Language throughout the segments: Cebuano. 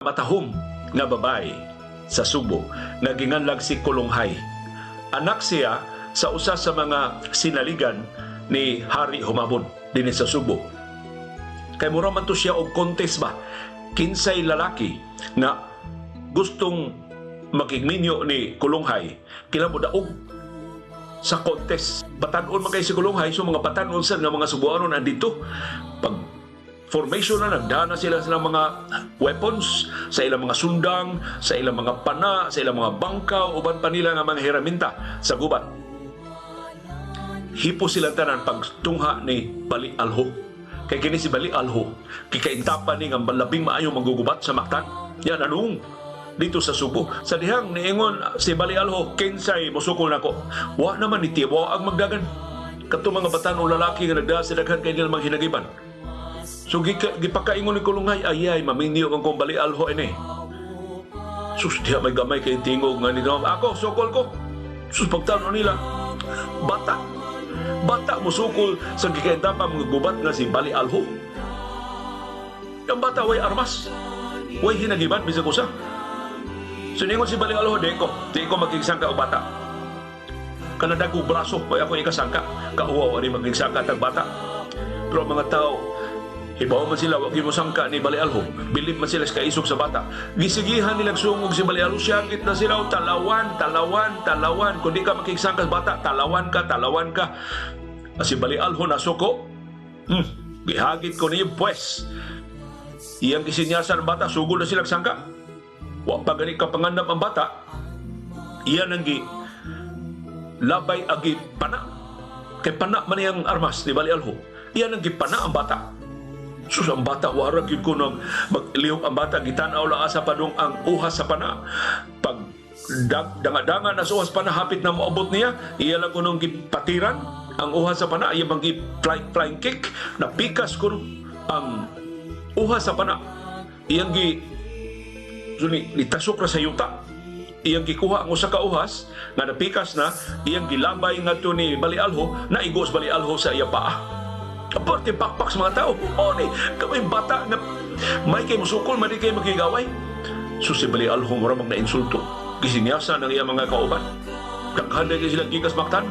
Matahom nga babae sa Subo nga ginganlag si Kulonghay. Anak siya sa usa sa mga sinaligan ni Hari Humabon dinhi sa Subo. Kay mura man to siya og contest ba? Kinsay lalaki nga gustong makigminyo ni Kulonghay, kailangan mo daog sa contest. Batan-on man kay si Kulonghay, so mga batan-on sad nga mga Subuanon andito. Pag formation na, nagdana sila sa ilang mga weapons, sa ilang mga sundang, sa ilang mga pana, sa ilang mga bangkaw, uban pa nila nga mga heraminta sa gubat. Hipo silang tanan pagtungha ni Bali Alho. Kay kini si Bali Alho, kikaintapan ni nga labing maayo manggugubat sa Mactan. Yan anong dito sa Subo. Sa dihang niingon si Bali Alho, "Kinsay musukol nako?" Wa naman ni tiwa ang magdagan. Kadto mga batan o lalaki nga nagdala sa daghan kay nila mga hinagiban. So gipakaingon ni Kulungay, "Ayay, maminyo ang kong Bali Alho ini." Sus, diha may gamay kay tingog nga nito. "Ako, sukol ko." Sus, pagtanaw nila, bata. Bata musukol sa gikaintapa mga gubat nga si Bali Alho. Ang bata way armas. Way hinagiban, bisag usa. So ningon si Bali Alho, "Di ko makigsangka og bata. Kanadagko braso, way ako ikasangka. Kauwaw ani makigsangka tag bata." Pero ang mga tao, hibaw man sila, wag mo sangka ni Bali Alho. Bilib man sila sa kaisog sa bata. Gisigihan nilang sungog si Bali Alho. Siyagit na sila, "Talawan, talawan, talawan. Kung di ka makigsangka sa bata, talawan ka, talawan ka." Si Bali Alho nasuko. "Gihagit ko niyo, pues." Iyang gisinyasan ang bata, sugod na silang sangka. Wa pa gani ka pangandam ang bata. Iyan ang gi labay agi pana. Kay pana man iyang armas ni Bali Alho. Iyan ang gipana ang bata. Sus, ang bata, wara gyud ko nag maglihok ang bata, gitan-aw lang asa padung ang uhas sa pana. Pag danga-danga na sa uhas pana, hapit na moabot niya, iya lang kunong gipatiran ang uhas sa pana, iya bang flying, flying kick, napikas kuno ang uhas sa pana. Iyang gi so, nitasok ra sa yuta. Iyang gikuha ang usa ka uhas nga napikas na, iyang gilabay ngadto ni Bali Alho, naigos Bali Alho sa iya paa. Aparte, pakpak sa mga tao. O ni, kamay bata nga may kay musukol, man kay makigaway. So si Bali Alho mura mag na-insulto. Gisinyasa ng iya mga kauban. Daghan na sila gikas Mactan.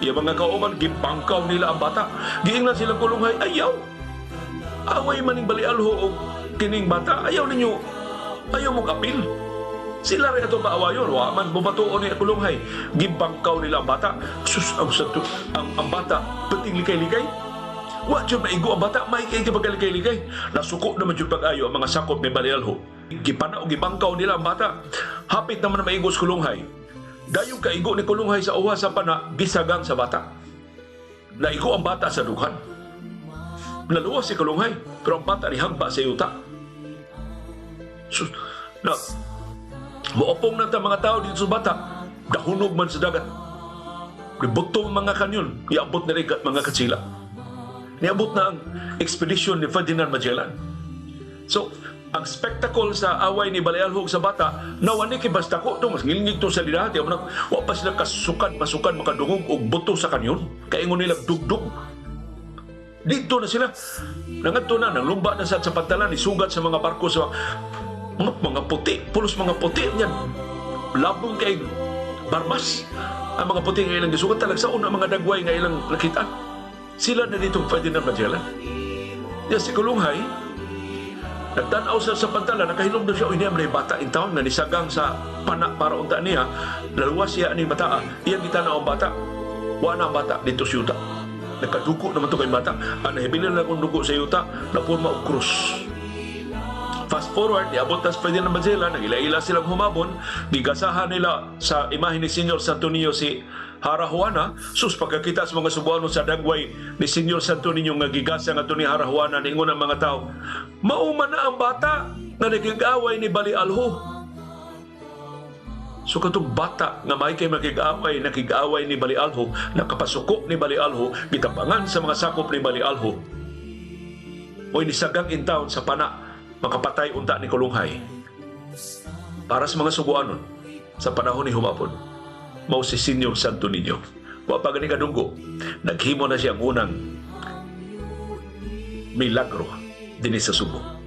Iya mga kauban, gibangkaw nila ang bata. Giingnan sila Kulunghay, "Ayaw. Away maning Bali Alho og kining bata. Ayaw ninyo. Ayaw mo kapil. Sila rin ato paawayon. Wa man bumatuon ni Kulunghay." Gibangkaw nila ang bata. Sus, ang, sa, ang bata, pating likay-likay. Wa jud maigo ang bata, may kay pagkalikay-likay. Nasuko naman jud pag-ayo ang mga sakop ni Bali Alho. Gipana o gibangkaw nila ang bata. Hapit naman na maigo sa Kulunghay. Dayong kaigo ni Kulunghay sa uha sa pana, gisagang sa bata. Naigo ang bata sa dughan. Naluwas si Kulunghay, pero ang bata nihagba sa yuta. Sus, na, moopong na ta mga tao dito sa bata, dahunog man sa dagat. Ributo ang mga kanyon, iabot na rin mga katsila. Niabot na ang expedition ni Ferdinand Magellan. So, ang spectacle sa away ni Bali Alho sa bata, nawani kay basta ko to mas ngilngig to sa lidahat, wa pa sila kasukan masukan makadungog og buto sa kanyon. Kaingon nila dugdug. Dito na sila. Nangadto na, nanglumba na sa pantalan, isugat sa mga barko sa mga puti, pulos mga puti niyan. Labong kay barbas. Ang mga puti nga ilang gisugat, talagsaon ang mga dagway nga ilang nakita. Sila na ditong Ferdinand Magellan. Ya si Kulunghay, nagtanaw siya sa pantalan, nakahinom na siya, "Uy, niya may bata in town nga nisagang sa pana para unta niya, naluwas siya ni bata, iyang gitanaw ang bata." Wa na ang bata dito sa yuta. Nakaduko naman to kay bata. Ang nahibilin na kung dugo sa yuta, napurma og krus. Fast forward, niabot na sa Ferdinand Magellan, nagila-ila silang humabon, gigasahan nila sa imahe ni Senyor Santo Niño si Hara Juana. Sus, pagkakita sa mga Subuano sa dagway ni Senyor Santo Niño nga gigasa nga ni Hara Juana, niingon ang mga tao, "Mauma na ang bata nga nakig-away ni Bali Alho." So katong bata nga may kay makig-away, nakig-away ni Bali Alho, nakapasuko ni Bali Alho, gitabangan sa mga sakop ni Bali Alho. Oy, nisagang in town sa pana, makapatay unta ni Kulunghay. Para sa mga Subuanon, sa panahon ni Humabon, mao si Senyor Santo Niño. Wa pa gani kadunggo, naghimo na siyang unang milagro dinhi sa Subo.